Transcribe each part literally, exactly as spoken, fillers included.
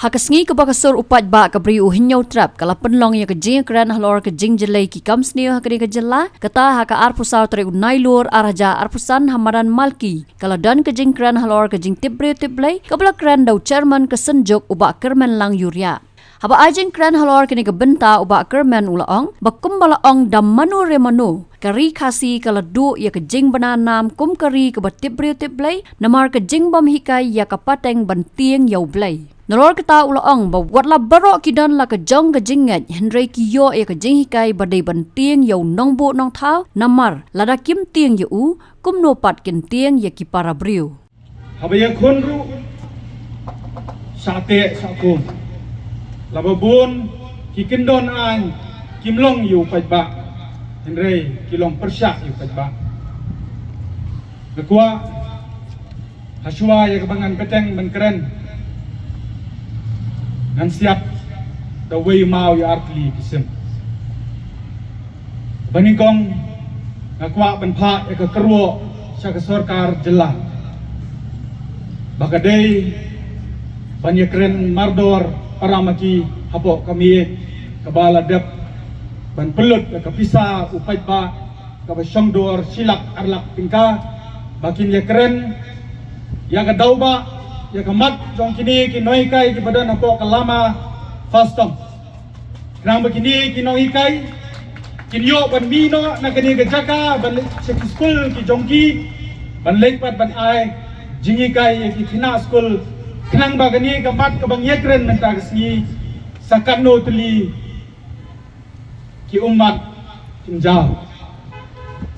Ha ka sngi kaba ka sur u paidbah ka bri u Hynñiewtrep ka la pynlong ïa ka jingkren halor ka jingjyllei ki kam sniew ha kane ka jylla, kata ha ka arphew saw tarik u Nailur ar hajar arphew san ha madan Malki, ka la don ka jingkren halor ka jingtip briew tip Blei, kaba la kren da u chairman ka Synjuk u Bah Kyrmenlang Ïuriah. Haba ai jingkren halor kane ka bynta u Bah Kyrmen u la ong ba kumba la ong da mano re mano, ka ri Khasi ka la duh ïa ka jingbna nam kum ka ri kaba tip briew tip Blei, namar ka jingbym hikai ïa ka pateng ban tieng ïa u Blei. Nalor kata u la ong ba wat la baroh ki don la ka jong ka jingngeit, hynrei ki ïoh ïa ka jinghikai ba dei ban tieng ïa u nongbuh nongthaw, namar lada kim tieng ïa u, kumno pat kin tieng ïa ki para briew. Haba ïakhun ruh, shah teh shah kum. Laba bun ki kyndon aiñ kim long ïa u paidbah, hynrei ki long pyrshah ïa u paidbah. Nga kwah, ha shuwa ïa kaba ngan bteng ban kren, ngan siat da uwei u maw ïa artylli ki sim. Ba nyngkong, nga kwah ban phah ïa ka kyrwoh sha ka sorkar jylla ba ka dei ban ïakren mardor para ma ki hapoh ka miej kaba la dep ban pynlut ïa ka pisa u paidbah kaba shong dur shi lak ar lak tyngka, ba kin ïakren ïa ka daw ba ïa ka mat jong kine ki nonghikai kiba don hapoh ka lama Fastong. Khnang ba kine ki nonghikai kin ïoh ban mih noh na kane ka jaka ban leit sha ki skul ki jong ki, ban leit pat ban ai jinghikai ïa ki khynnah skul, khnang ba kane ka mat kaba ngi ïakren mynta ka sngi, sa katno tylli ki ummat kin jaw.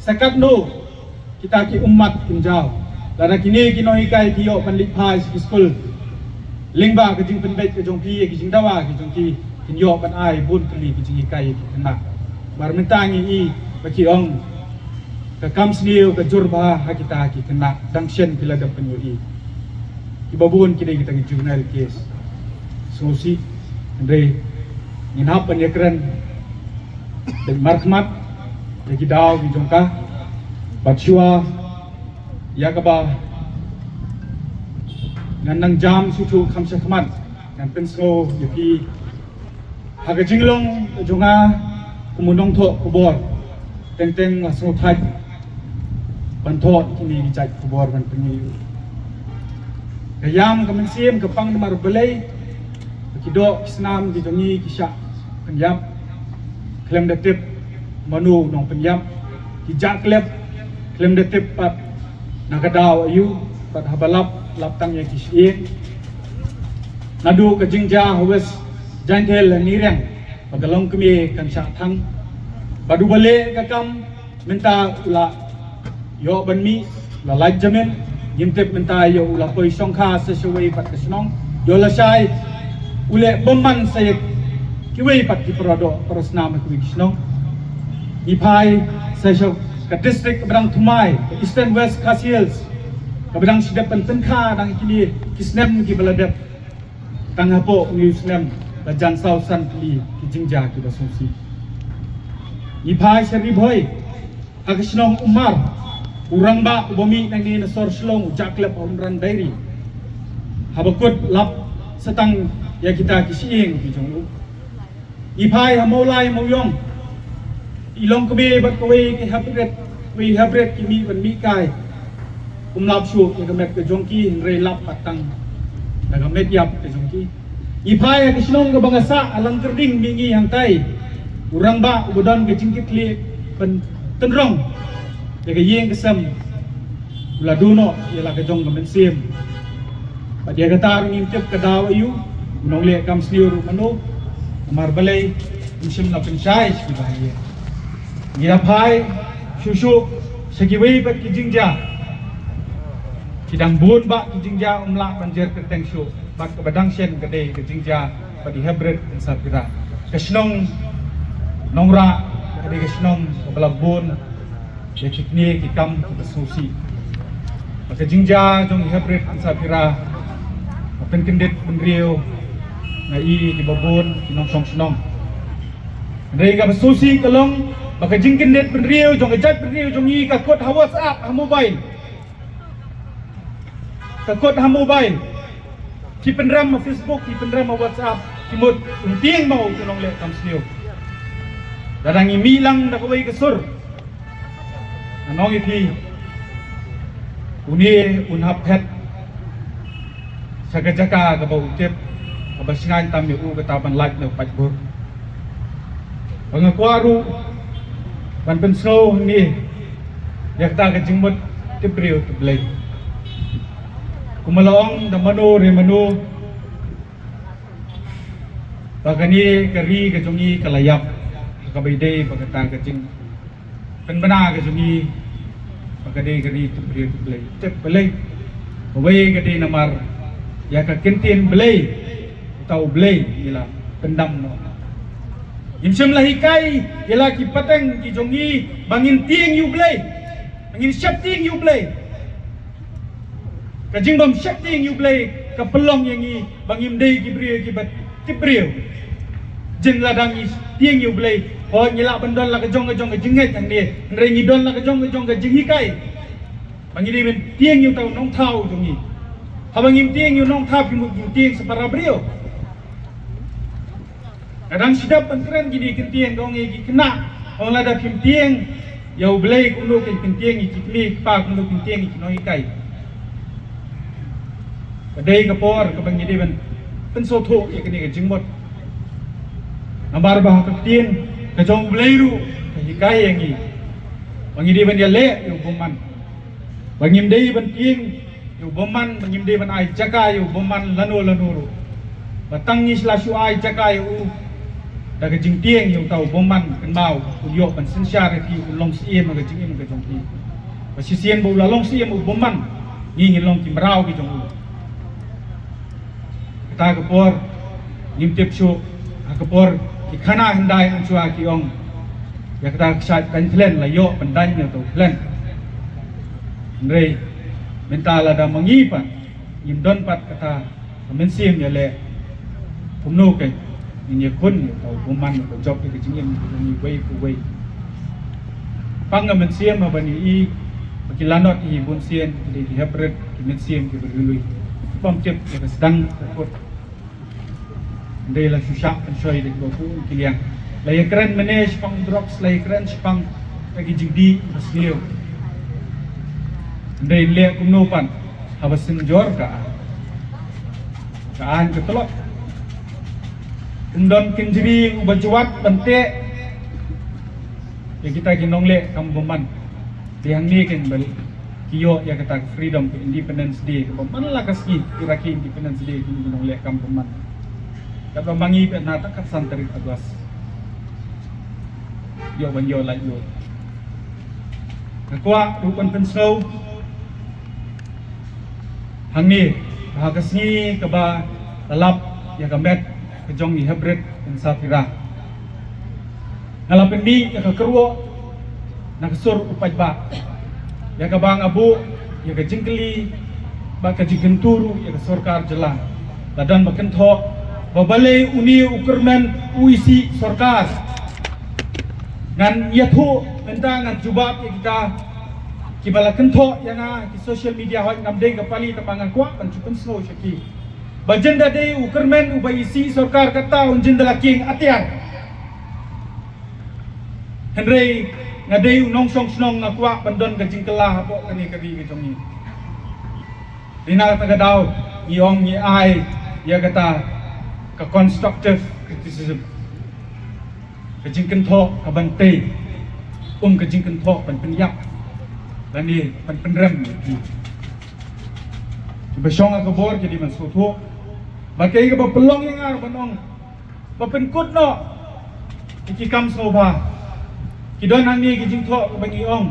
Sa katno kita ki ummat kin jaw. Lada kine ki nonghikai ki ïoh ban leit phai sha ki skul, lyngba ka jingpynbeit ka jong phi, ki jingdawa ki jong ki, kin ïoh ban ai bun tylli ki jinghikai ki khynnah. Namar mynta ngi i ba ki ong ka kam sniew ka jur bha ha kita ki khynnah, dang shen ki la dep pynïohi. Kiba bun ki dei kita ki juvenile case. Sngewsih, hynrei ngin hap ban ïakren beit markhmat ïa ki daw ki jong ka. Bad shuwa ïa kaba ngan nang jam shuh shuh kham shakhmat, ngan pynsngew ïa phi ha ka jinglong ka jong nga kum u nongthoh khubor. Teng teng nga sngewthait ban thoh kine ki jait khubor ban pynïoh. Ka ïam ka mynsiem ka pang namar balei? Ba ki doh ki snam ki jong ngi ki shah pynïap khlem da tip mano u nongpynïap. Ki jah klep khlem da tip pat na ka daw aïu, pat haba lap, lap tang ïa ki shyieng. Naduh ka jingjia ha West Jaintia Hills ha Nongriang, ba ka longkmie kan shah thang. Bad uba leh ka kam mynta u la ïoh ban mih, u la lait jamin. Ngim tip mynta ïoh u la poi shongkha sa shawei pat ka shnong, ïoh lashai u leh bymman sa ïa kiwei pat ki paradoh parasnam ha kiwei ki shnong. Ngi phai sa sha ka district kaba dang thymmai, ka Eastern West Khasi Hills, kaba dang shu dep ban pynkha dang kine ki snem kiba la dep. Tang hapoh une u snem la jan saw san tylli ki jingjia kiba sngewsih. Ngi phai sha Ri Bhoi, ha ka shnong Umar, u rangbah uba mih nangne na sor Shillong u jah klep ha Umrang Dairy, haba kut lap sa tang ïa kita ki shyieng ki jong u. Ngi phai ha Mawlai Mawiong, i longkmie bad kawei ki hapdeng, kawei hapdeng ki mih ban mih kai. Kum lap shuh ïa ka met ka jong ki, hynrei lap pat tang da ka met ïap ka jong ki. Ngi phai ha ka shnong kaba nga sah ha Langkyrding mihngi hangtai, u rangbah uba don ka jingkitkhlieh ban tynrong ïa ka ïing ka sem u la duh noh ïa la ka jong ka mynsiem. Bad ïa kata ruh ngim tip ka daw aïu, u nongleh kam sniew ruh mano, namar balei, um shym la pynshai sha kiba ha ïing. Ngi la phai shuh shuh sha kiwei pat ki jingjia. Ki dang bun bah ki jingjia, um lah ban jer kyrteng shuh, bad kaba dang shen ka dei ka jingjia bad i Hepbret Kynsaphira. Ka shnong Nongrah ka dei ka shnong kaba la bun ïa ki kmie ki kam kiba sngewsih. Ba ka jingjia jong i Hepbret Kynsaphira, ba pynkyndit bynriew na i kiba bun ki nongshong shnong. Hynrei kaba sngewsih ka long ba ka jingkyndit bynriew jong ka jaitbynriew jong ngi ka kut ha WhatsApp, ha mobile. Ka kut ha mobile. Ki pynrem ha Facebook, ki pynrem ha WhatsApp, ki mut un tieng mo utu u nongleh kam sniew. Lada ngi mih lang da kawei ka sur, ngan ong ïa phi, une un hap phet sha ka jaka kaba u tip, kaba shngaiñ tam ïa u kata ban lait na u paidbah. Ba nga kwah ruh ban pynsngew hangne ïa kata ka jingmut tip briew tip Blei. Kumba la ong da mano re mano, ba kane ka ri ka jong ngi ka la ïap, kaba ïadei bad kata ka jingpynbna ka jong ngi, ba ka dei ka ri tip briew tip Blei. Tip Blei. Kawei ka dei namar ïa ka ktien Blei, uta u Blei ngi la pyndam noh. Ngim shym la hikai ïa la ki pateng ki jong ngi ba ngin tieng ïa u Blei, ba ngin sheptieng ïa u Blei. Ka jingbym sheptieng ïa u Blei ka pynlong ïa ngi ba ngim dei ki briew kiba tip briew. Jin lada ngi tieng ïa u Blei, hooid ngi lah ban don la ka jong ka jong ka jingngeit hangne, hynrei ngi don la ka jong ka jong ka jinghikai ba ngi dei ban tieng ïa uta u nongthaw jong ngi. Haba ngim tieng ïa u nongthaw, phim tieng sa para briew. Nga dang shu dep ban kren kine ki ktien, ka ong ïa ki khynnah, ong lada phim tieng ïa u Blei kumno phin tieng ïa ki kmie ki kpa, kumno phin tieng ïa ki nonghikai. Ka dei ka por kaba ngi dei ban pynsngewthuh ïa kane ka jingmut. Namar ba ha ka ktien ka jong u Blei ruh ka hikai ïa ngi ba ngi dei ban ïaleh ïa u bymman, ba ngim dei ban tieng ïa u bymman, ba ngim dei ban ai jaka ïa u bymman lano lano ruh. Ba tang ngi la shu ai jaka ïa u da ka jingtieng ïa uta u bymman, kynmaw un ïoh ban synshar ïa phi, un long syiem ha ka jingim ka jong phi. Ba shisien ba u la long syiem u bymman, ngi ngin long ki mraw ki jong u. Kata ka por ngim tip shuh, ha ka por ki khana hyndai mynshuwa ki ong, ïa kata ka kshaid daiñ phlen la ïoh ban daiñ ïa uta u phlen. Hynrei mynta lada ma ngi pat ngim don pat kata ka mynsiem ïaleh, kumno ka ngin ïakhun ïa uta u bymman uba jop ïa ka jingim ka jong ngi uwei pa uwei. Pang ka mynsiem haba ngi i ba ki lanot hi bunsien ki dei ki hep rit, ki mynsiem kiba lui lui, bym tip ïa ka sdang ka kut. Hynrei la shu shah pynshoi da kiba bun ki liang. La ïakren mynne shaphang drugs, la ïakren shaphang ka ki jingdih basniew. Hynrei leh kumno pat haba synjor ka aiñ, ka aiñ ka tlot. Ym don kynjri uba jwat ban teh ïa kita ki nongleh kam bymman. Te hangne kein ba ki ïoh ïa kata ka freedom, ka Independence Day, kaba man la ka sngi ki rakhe Independence Day ki nongleh kam bymman. Katba ma ngi pat na tang ka san tarik August ïoh ban ïoh laitluid. Nga kwah ruh ban pynsngew hangne ba ha ka sngi kaba la lap ïa ka met ka jong i Heprit Insaphira, nga la pynmih ïa ka kyrwoh na ka sur u paidbah, ïa kaba nga buh ïa ka jingkylli bad ka jingkyntu ruh ïa ka sorkar jylla. La don ba kynthoh ba balei une u kyrmen u isih sorkar. Ngan ïathuh mynta, ngan jubab ïa kita kiba la kynthoh ïa nga ha ki social media, hooid ngam dei ka pali, tangba nga kwah ban shu pynsngew sha ki. Ba jin da dei u kyrmen uba isih sorkar, kata un jin da la kieng atiar. Hynrei nga dei u nongshong shnong, nga kwah ban don ka jingkylla hapoh kane ka ri ka jong ngi. Dei na kata ka daw ngi ong ngi ai ïa kata ka constructive criticism, ka jingkynthoh ka ban tei, um ka jingkynthoh ban pynïap lane ban pynrem ïa ki. Kiba shong ha ka bor ki dei ban sngewthuh. Bad kaei kaba pynlong ïa nga ban ong ba pynkut noh ïa ki kam sngewbha. Ki don hangne ki jingthoh kaba ngi ong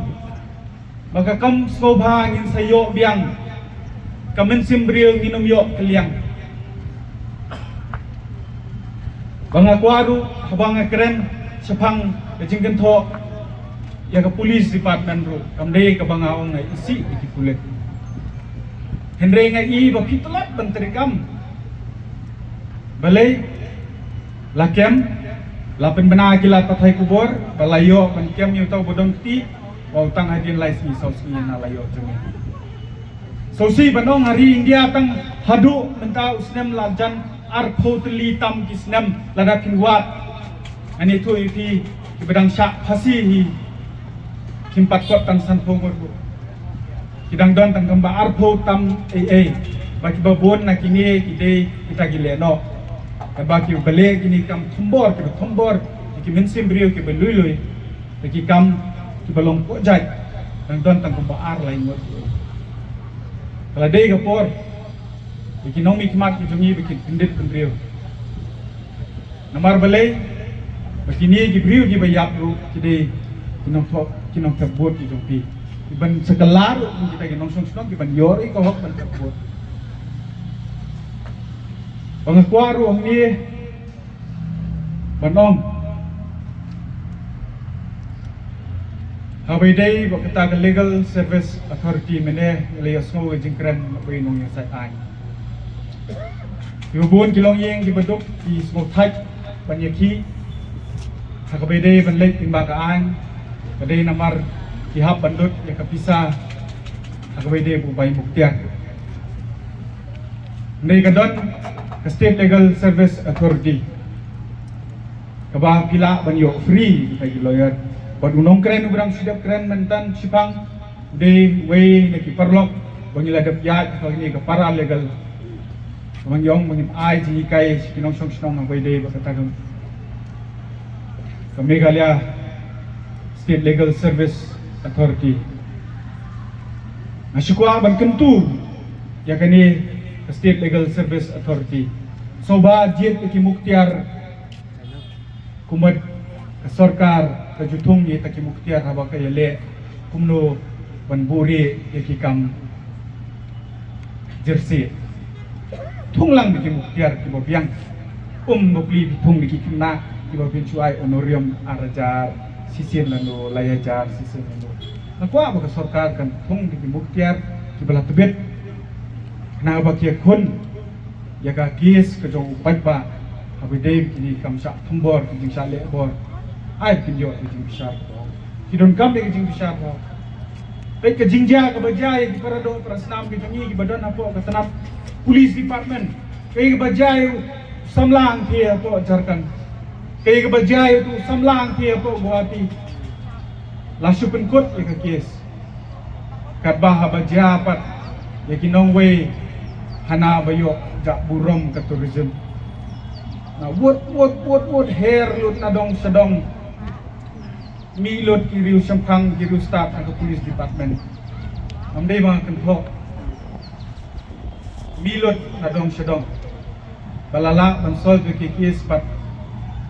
ba ka kam sngewbha ngin sa ïoh biang, ka mynsiem briew ngin ym ïoh kylliang. Ba nga kwah ruh haba nga kren shaphang ka jingkynthoh ïa ka police department ruh, kam dei kaba nga ong nga isih ïa ki pulit. Hynrei nga i ba phi tlot ban treikam. Balei? La kem, la pynbna ki lad pathai khubor ba la ïoh ban kem ïa uta uba don kti, ba u tang hadien lai sngi saw sngi na la ïoh jong ngi. Sngewsih ban ong ha ri India tang haduh mynta u snem la jan arphew tylli tam ki snem lada phin wad. Ani tu iti ki ba dang shah phasi hi. Kim pat kot tang sanphew ngut ruh. Ki dang don tang kumba arphew tam ei ei. Ba ki ba bun na kine ki dei kita ki lehnoh. Ba ki ba leh kine kam thombor ki ba thombor. Ki mynsiem briew ki ba lui lui. Ba ki kam ki ba long pojai. Dang don tang kumba ar lai ngut. Ka la dei ka por. Ba ki nongmihkhmat ki jong ngi ba ki pyndit pynriew. Namar balei, ba kine ki briew ki ba ïap ruh, ki dei, ki nongthep, ki nongthep vote ki jong phi. Ki ban sa kylla ruh, kita ki nongshong shnong, ki ban ïoh ïa ka hok ban thep vote. Ba nga kwah ruh hangne, ban ong. Haba ïadei bad kata ka Legal Service Authority mynne, ngi la ïohsngew ka jingkren na ka nongïasaid aiñ. Ki ba bun ki longïing ki ba duk ki sngewthait ban ïakhih. Ha kaba ïadei ban leit lyngba ka aiñ, ka dei namar ki hap ban lut ïa ka pisa. Ha kaba ïadei bad u bai muktiar. Hynrei ka don ka State Legal Service Authority. Kaba phi lah ban ïoh free, kita ki lawyer. Bad u nongkren u ba dang shu dep kren mynta shipang, u dei uwei na ki paralok ba ngi la dep ïaid ha kane ka paralegal. Ba ngi ong ba ngin ai jinghikai sha ki nongshong shnong haba ïadei bad kata ka, ka Meghalaya State Legal Service Authority. Nga shu kwah ban kyntu ïa kane ka State Legal Service Authority. Sngewbha jied ïa ki muktiar, kumba ka sorkar ka ju thung ïa kita ki muktiar haba ka ïaleh kumno ban buhrieh ïa ki kam jersey. Thung lang ïa ki muktiar ki ba biang. Um bapli phi thung ïa ki khynnah ki ba phin shu ai honorarium ar hajar shisien lano, lai hajar shisien lano. Nga kwah ba ka sorkar kan thung ïa ki muktiar ki ba la tbit. Khnang ba ki ïakhun ïa ka case ka jong u paidbah. Haba ïadei kine ki kam shah thombor, ki jingshah lehbor. Ai kin ïoh ki jingbishar ka ba ong. Ki donkam ïa ki jingbishar ka. Peit ka jingjia ka ba jia ïa ki paradoh parasnam ki jong ngi ki ba don hapoh ka tnat Police Department. Kaei ka ba jia ïa u samla Angthe hapoh Jharkhand. Kaei ka ba jia ïa u samla Angthe hapoh Guwahati. La shu pynkut ïa ka case. Katba haba jia pat ïa ki nongwei hana ba ïoh jah burom ka tourism. Na wut wut wut wut her lut na dong sha dong. Mih lut ki riew shemphang ki riew stad ha ka police department. Am dei ba nga kynthoh. Mih lut na dong sha dong. Ba la lah ban solve ïa ka case pat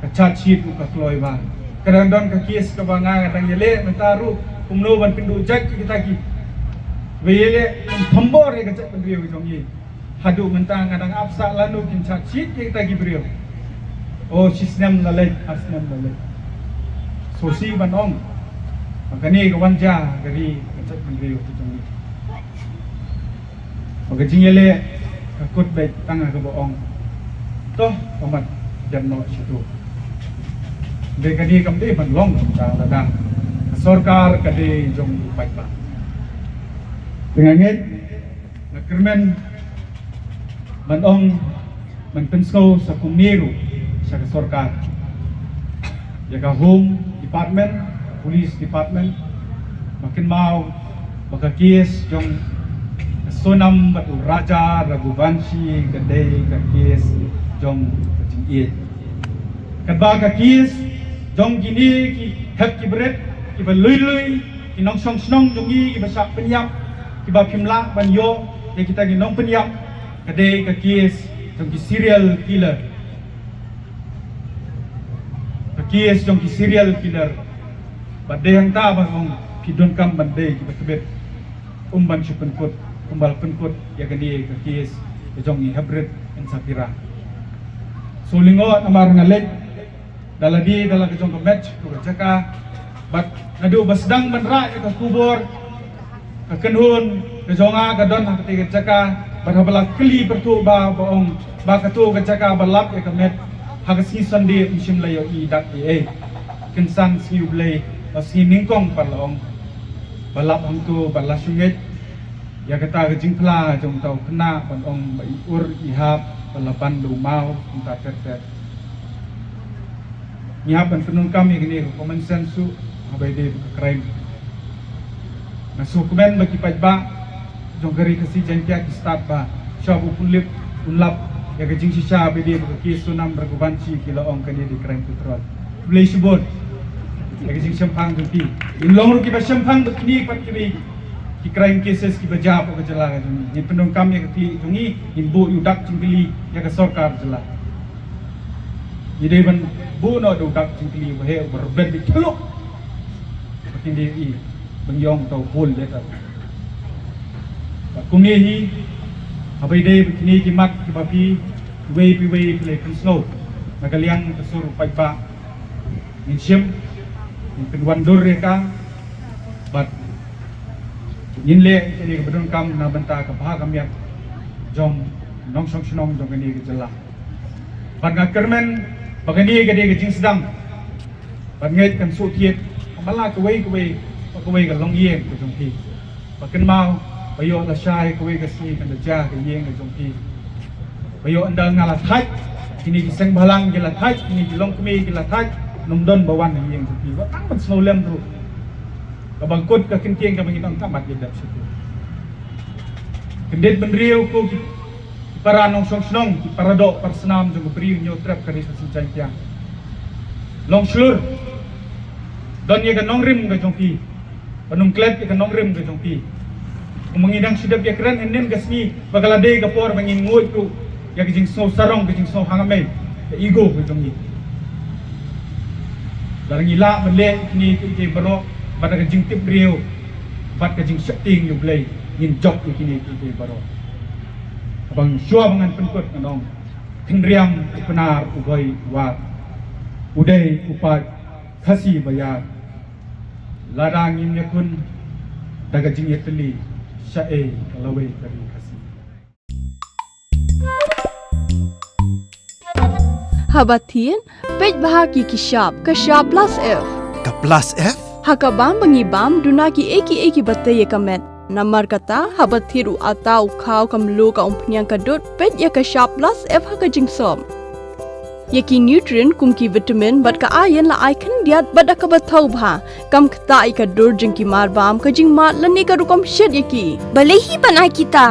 ka charge sheet ruh ka kloi bha. Ka dang don ka case kaba nga nga dang ïaleh mynta ruh kumno ban kynduh jait ïa kita ki. Ba ïaleh ban thombor ïa ka jaitbynriew jong ngi. Haduh mynta nga dang ap sah lano kin charge sheet ïa kita ki briew. Oh, shi snem la leit, ar snem la leit. Sngewsih ban ong. Ba kane ka wan jia ka ri ka jaitbynriew ka jong ngi. Ba ka jingïaleh ka kut beit tang ha kaba ong. To, ka mat jan noh shitu. Dei kane kam dei ban long kumta lada ka sorkar ka dei jong u paidbah. Te nga ngeit, nga kyrmen ban ong, ban pynsngew sa kumne ruh sha ka sorkar. Ïa ka Home Department, Police Department, ba kynmaw ba ka case jong ka Sonam bad u Raja Raghuvanshi ka dei ka case jong ka jingïeit. Katba ka case jong kine ki hep ki bret, ki ba lui lui, ki nongshong shnong jong ngi, ki ba shah pynïap, ki ba phim lah ban ïoh ïa kita ki nongpynïap, ka dei ka case jong ki serial killer. Ka case jong ki serial killer. Bad dei hangta ba ong phi donkam ban dei ki ba tbit. Um ban shu pynkut, um ban pynkut ïa kane ka case ka jong i Heprit N Sapira. So lyngngoh namar nga leit da lade da la ka jong ka met ka jaka. Bad naduh ba sdang ban rah ïa ka khubor, ka kynhun ka jong nga ka don ha katei ka jaka. Bad haba la kylli pyrthuh ba, ba ong ba kato ka jaka ba lap ïa ka met ha ka sngi Sunday, ym shym la ïohi dak ei ei. Kynsan sngi U Blei, ba sngi nyngkong pat la ong ba lap hangto, bad la shu ngeit Ïa kata ka jingphla jong uta u khynnah ban ong ba i ur i hap ba la ban da u maw kumta ter ter. Ngi hap ban pyndonkam ïa kane ka common sense ruh haba ïadei bad ka crime. Nga sngewkmen ba ki paidbah jong ka Ri Khasi Jaiñtia ki stad ba shuwa ba u pynlip pynlap ïa ka jingshisha haba ïadei bad ka case Sonam Raghuvanshi ki la ong kane dei crime control. Khublei shibun ïa ka jingshemphang jong ki. Ngin long ruh kiba shemphang bad kine pat kiwei ki crime cases kiba jia hapoh ka jylla ka jong ngi. Ngin pyndonkam ïa ka khlieh jong ngi, ngin buh ïa u dak jingkylli ïa ka sorkar jylla. Ngi dei ban buh noh da u dak jingkylli uba heh uba rben beit khluk. Ba kin dei i ban ïong uta u bul letter. Bad kumne hi haba ïadei bad kine ki mat kiba phi iwei pa iwei phi la pynsngew na ka liang ka sur u paidbah. Ngin shim, ngin pynwandur ïa ka bad ngin leh kane kaba donkam na bynta ka bha ka miat jong nongshong shnong jong kane ka jylla. Bad nga kyrmen ba kane ka dei ka jingsdang bad ngeit kan shu thied ha man la kawei kawei, kawei ka longïing ka jong phi. Ba kynmaw ba ïoh lashai kawei ka sngi kan da jia ka ïing ka jong phi. Ba ïoh ynda nga la thait, kine ki seng bhalang ki la thait, kine ki longkmie ki la thait, ym don ba wan ha ïing jong phi. Wat tang ban sngewlem ruh. Kaba kut ka kyntieng kaba ngi tang tang ban ïadep sha phi. Kyndit bynriew ko ki para nongshong shnong, ki para doh para snam jong ka Bri u Hynñiewtrep ka Ri Khasi Jaiñtia. Long shlur. Don ïa ka nongrim ka jong phi. Ban ym klet ïa ka nongrim ka jong phi. Kumba ngi dang shu dep ïakren hynnin ka sngi ba ka la dei ka por ba ngin nguid ruh ïa ka jingsngew sarong ka jingsngew hangamei ka ego ka jong ngi. Lada ngi lah ban leh kine kiei kiei baroh bad da ka jingtip briew bad ka jingsheptieng ïa U Blei ngin jop ïa kine kiei kiei baroh. Haba shuwa ba ngan pynkut ngan ong, khynriam u Pnar u Bhoi u War, u dei u paid Khasi ba ïar. Lada ngim ïakhun da ka jingïatylli, shaei ka lawei ka ri Khasi. Haba thied, peit bha ki ki shap, ka shap plus F. Ka plus F? Ha ka bam ba ngi bam, duna kiei kiei kiba tei ïa ka met. Namar kata, haba thied u atta, u khaw, ka mluh, ka umphniang, ka dud, peit ïa ka shap plus F ha ka jingsop. Ïa ki nutrient kum ki vitamin bad ka iron la ai khyndiat bad da kaba thaw bha. Kam ktah ïa ka dur jong ki mar bam, ka jingmad lane ka rukom shet ïa ki. Balei hi ban ai kita?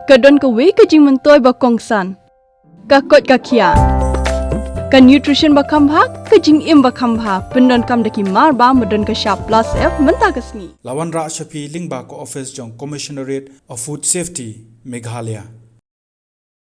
Ka don kawei ka jingmyntoi ba kongsan. Ka koit ka khiah. Ka nutrition ba kham bha, ka jingim ba kham bha. Pyndonkam da ki mar bam ba don ka shap plus F mynta ka sngi. La wanrah sha phi lyngba ka office jong Commissionerate of Food Safety, Meghalaya.